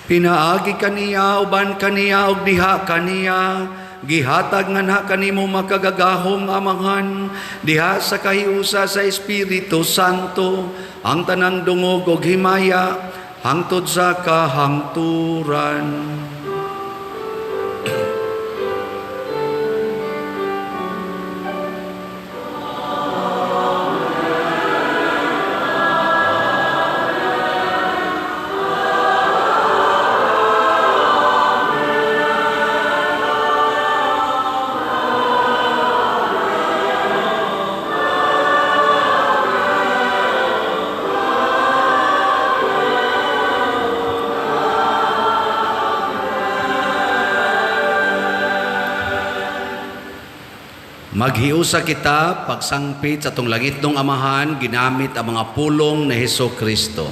Pinaagi kaniya, uban kaniya, ug diha kaniya, gihatag nga na kanimo makagagahom Amahan, diha sa kahiusa sa Espiritu Santo, ang tanang dungog ug himaya, hangtod sa kahangturan. Maghiusa kita pagsangpit sa atong langitnong Amahan ginamit ang mga pulong ni Hesukristo.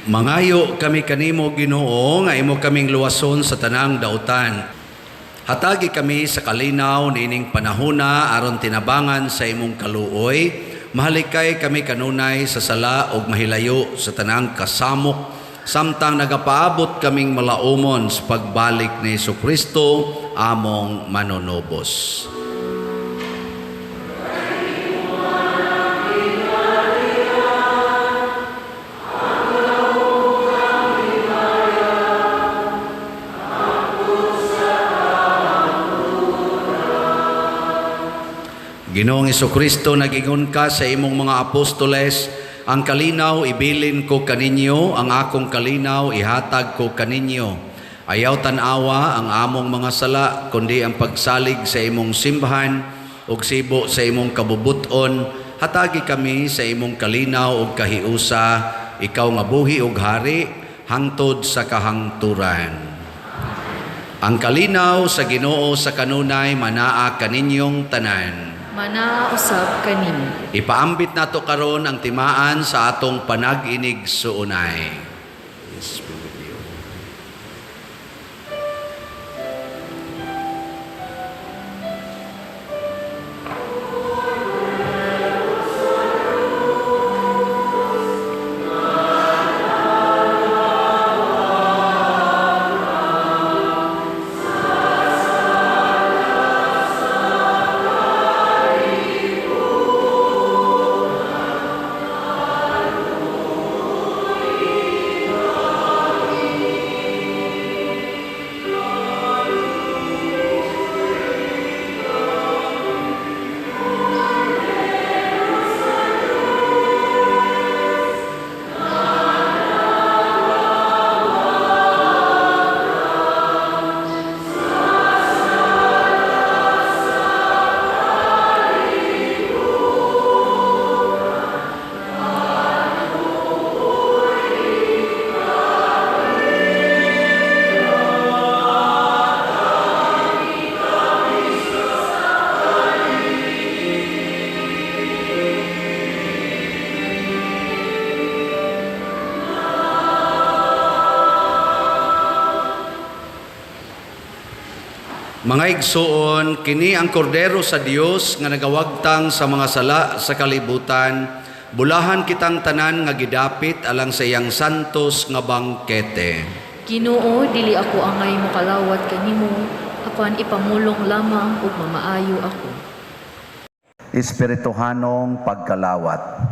Mangayo kami kanimo, Ginoo, nga imo kaming luwason sa tanang dautan. Hatagi kami sa kalinaw niining panahona aron tinabangan sa imong kaluoy. Mahalikay kami kanunay sa sala ug mahilayo sa tanang kasamok samtang nagapaabot kaming malaumon sa pagbalik ni Hesukristo among manunubos. Ginoong Hesukristo, nag-ingon ka sa imong mga apostoles, ang kalinaw ibilin ko kaninyo, ang akong kalinaw ihatag ko kaninyo. Ayaw tan-awa ang among mga sala, kundi ang pagsalig sa imong simbahan ug sibo sa imong kabubuton. Hatagi kami sa imong kalinaw ug kahiusa, ikaw nga buhi ug hari hangtod sa kahangturan. Ang kalinaw sa Ginoo sa kanunay manaa kaninyong tanan. Manaa usab kanimo. Ipaambit nato karon ang timaan sa atong panag-inig suunay. Yes, be with you. Mga igsoon, kini ang kordero sa Dios nga nagawagtang sa mga sala sa kalibutan. Bulahan kitang tanan nga gidapit alang sa iyang santos nga bangkete. Ginoo, dili ako angay mokalawat kanimo, apan ipamulong lamang ug mamaayo ako. Espirituhanong pagkalawat.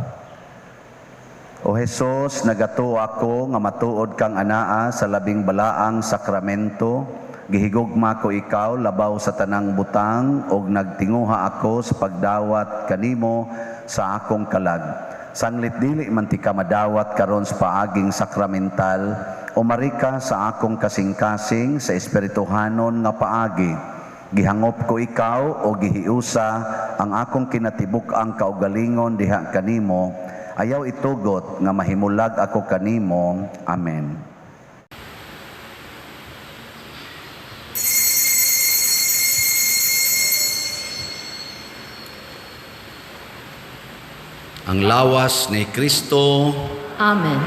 O Hesus, nagatuo ako nga matuod kang anaa sa labing balaang sakramento. Gihigugma ko ikaw labaw sa tanang butang og nagtinguha ako sa pagdawat kanimo sa akong kalag. Sanglit dili man ti ka madawat karon sa paaging sakramental, umari ka sa akong kasing-kasing sa espirituhanon nga paagi. Gihangop ko ikaw o gihiusa ang akong kinatibuk-ang kaugalingon diha kanimo. Ayaw itugot nga mahimulag ako kanimo. Amen. Ang lawas ni Kristo. Amen.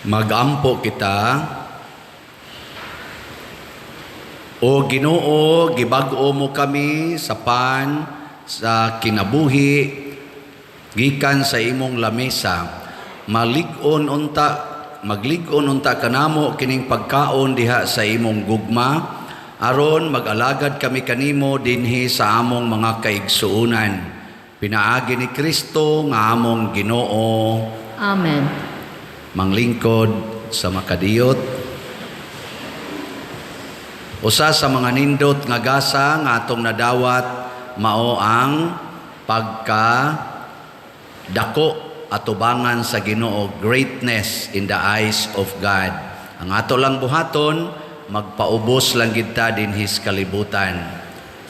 Magampo kita. O Ginoo, gibag-o mo kami sa pan sa kinabuhi gikan sa imong lamesa. Malig-on unta, maglig-on unta kanamo kining pagkaon diha sa imong gugma aron mag-alagad kami kanimo dinhi sa among mga kaigsuonan. Pinaagi ni Kristo nga among Ginoo. Amen. Manglingkod sa makadiyot. Usa sa mga nindot nga gasa nga atong nadawat mao ang pagka dako atubangan sa Ginoo, greatness in the eyes of God. Ang ato lang buhaton, magpaubos lang gid ta dinhi sa kalibutan,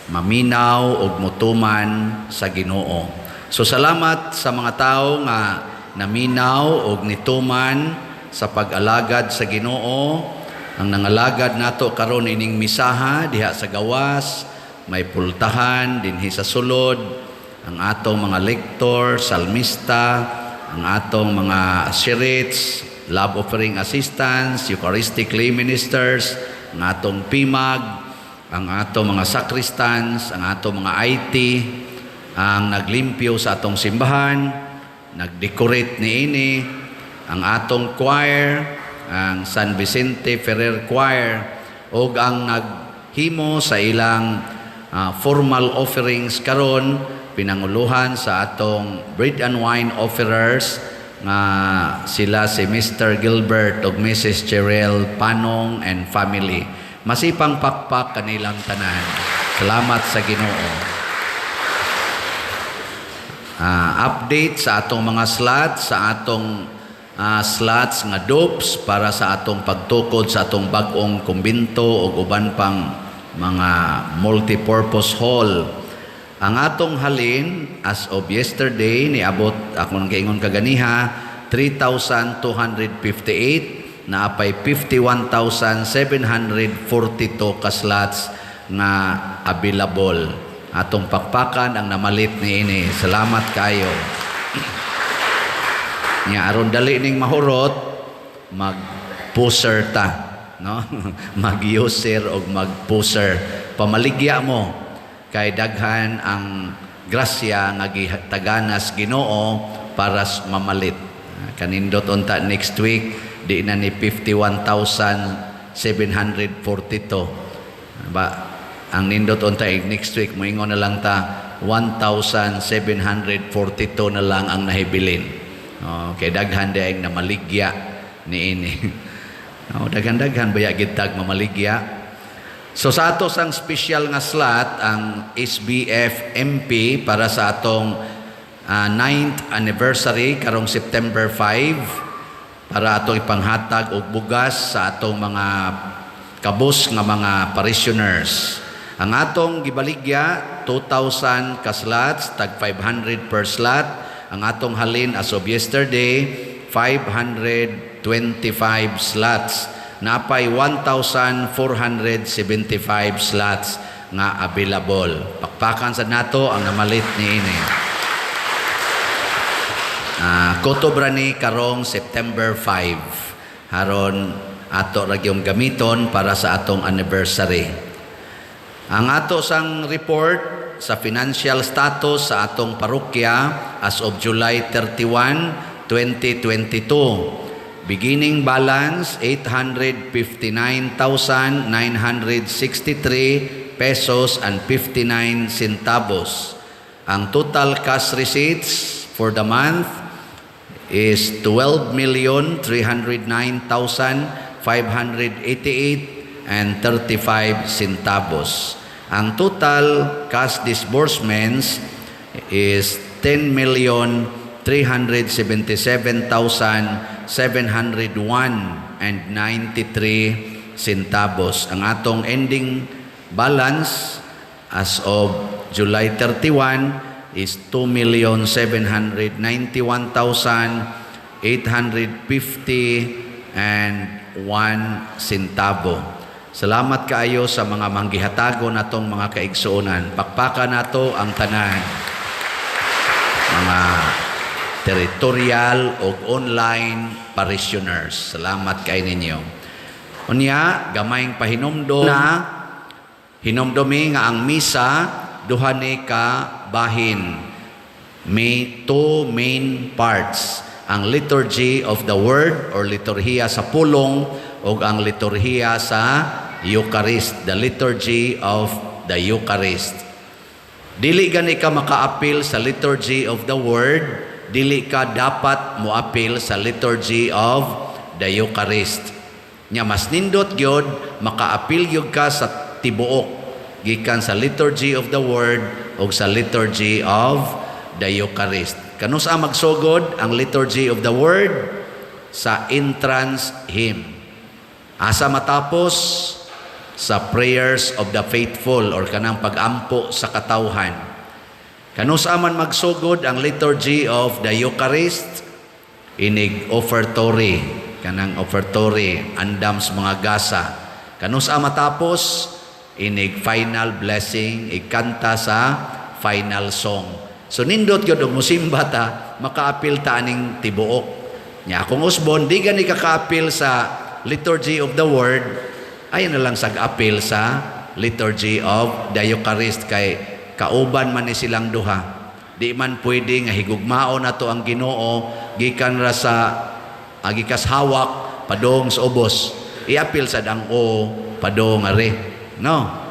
maminaw og mutuman sa Ginoo. So salamat sa mga tawo nga naminaw og nituman sa pag-alagad sa Ginoo. Ang nangalagad nato karon ining misaha diha sa gawas, may pultahan dinhi sa sulod, ang atong mga lektor, salmista, ang atong mga shirits, love offering assistants, Eucharistic lay ministers, ang atong PIMAG, ang atong mga sacristans, ang atong mga IT, ang naglimpyo sa atong simbahan, nagdecorate niini, ang atong choir, ang San Vicente Ferrer Choir, ug ang naghimo sa ilang formal offerings karon, pinanguluhan sa atong bread and wine offerers nga sila si Mr. Gilbert ug Mrs. Cheryl Panong and family. Masipang pakpak kanilang tanan. Salamat sa Ginoo. Update sa atong mga slots, sa atong slots nga dopes para sa atong pagtukod sa atong bag-ong kumbinto ug uban pang mga multipurpose hall. Ang atong halin as of yesterday niabot ako nang giingon kaganiha 3,258, naapay 51,742 ka slots nga available. Atong pakpakan ang namalit niini. Salamat kayo. Nya aron dali ning mahurot, mag-puser ta, no? Mag-user og mag-puser. Pamaligya mo kay daghan ang grasya nga gitaganas Ginoo para mamalit. Kanindot unta next week di na ni 51,742. Ba ang nindot unta next week moingon na lang ta 1,742 na lang ang nahibilin. Okay, daghan di ay namaligya niini. Oh, daghan-daghan baya gitag mamaligya. So sa ato sang special nga slot ang SBF MP para sa atong 9th anniversary karong September 5 para atong ipanghatag og bugas sa atong mga kabus nga mga parishioners. Ang atong gibaligya 2,000 ka slots, tag 500 per slot. Ang atong halin as of yesterday 525 slots. Napay 1,475 slots nga available. Pakpakan sa nato ang namalit niini. Kotobra ni karong September 5. Haron ato ra gyud gamiton para sa atong anniversary. Ang ato sang report sa financial status sa atong parokya as of July 31, 2022. Beginning balance 859,963 pesos and 59 centavos. Ang total cash receipts for the month is 12,309,588 and 35 centavos. Ang total cash disbursements is 10,377,701 and 93 centavos. Ang atong ending balance as of July 31 is 2,791,850 and 1 centavo. Salamat kaayo sa mga manggihatago natong mga kaigsuonan. Pakpaka nato ang tanan. Mga territorial ug online parishioners. Salamat kay ninyo. Unya, gamayng pahinumdom na hinumdumi nga ang misa duha ni ka bahin. May two main parts: ang liturgy of the word or liturhiya sa pulong ug ang liturhiya sa Eucharist, the liturgy of the Eucharist. Dili gani ka makaapil sa liturgy of the word, dili ka dapat moapil sa liturgy of the Eucharist. Nya mas nindot gyud makaapil gyud ka sa tibuok gikan sa liturgy of the word ug sa liturgy of the Eucharist. Kanusa magsugod ang liturgy of the word? Sa entrance hymn. Asa matapos? Sa prayers of the faithful or kanang pagampo sa katawhan. Kanusa man magsugod ang liturgy of the Eucharist? Inig offertory, kanang offertory, andam sa mga gasa. Kanusa matapos? Inig final blessing, ikanta sa final song. So nindot gyud og musimba ta, makaapil ta aning tibuok. Nya akong usbon, di gani ka kaapil sa liturgy of the word, ay na lang sag apil sa liturgy of the Eucharist kay kauban man ni silang duha. Di man pwede nga higugmaon nato ang Ginoo gikan ra sa gikas hawak padong sa ubos. Iapil sad ang o padong are. No?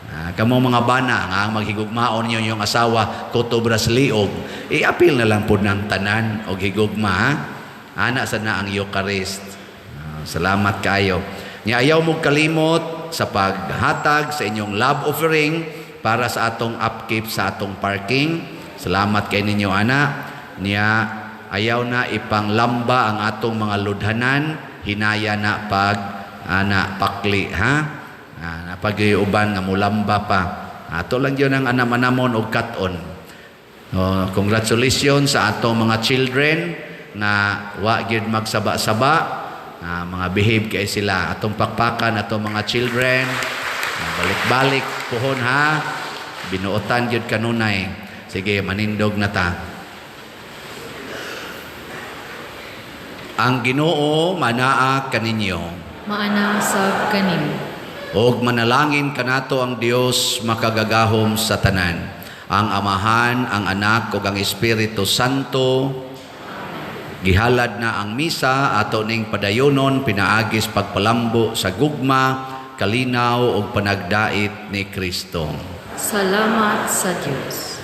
Ah, kamo mga bana nga ang maghigugmaon ninyo yung asawa kutob ra sa liog, iapil na lang pud ng tanan og higugma, ha? Ana sad na ang Eucharist. Ah, salamat kaayo. Nya ayaw mo kalimot sa paghatag sa inyong love offering para sa atong upkeep sa atong parking. Salamat kay ninyo ana. Nya ayaw na ipanglamba ang atong mga ludhanan, hinaya na pag ana pakli, ha. Ah, napag uban nga mulamba pa. Ato lang yun ang anam-anamon og kat-on. Oh, congratulations sa atong mga children nga wa gyud magsaba-saba. Ah, mga behave kay sila. Atong pakpakan atong mga children. Ah, balik-balik puhon, ha. Binuotan gyud kanunay. Sige, manindog na ta. Ang Ginoo manaa kaninyo. Maana sab kanimo. Og manalangin kanato ang Dios makagagahom sa tanan. Ang Amahan, ang Anak ug ang Espiritu Santo. Gihalad na ang misa, ato ning padayonon pinaagis pagpalambo sa gugma, kalinaw ug panagdait ni Kristo. Salamat sa Dios.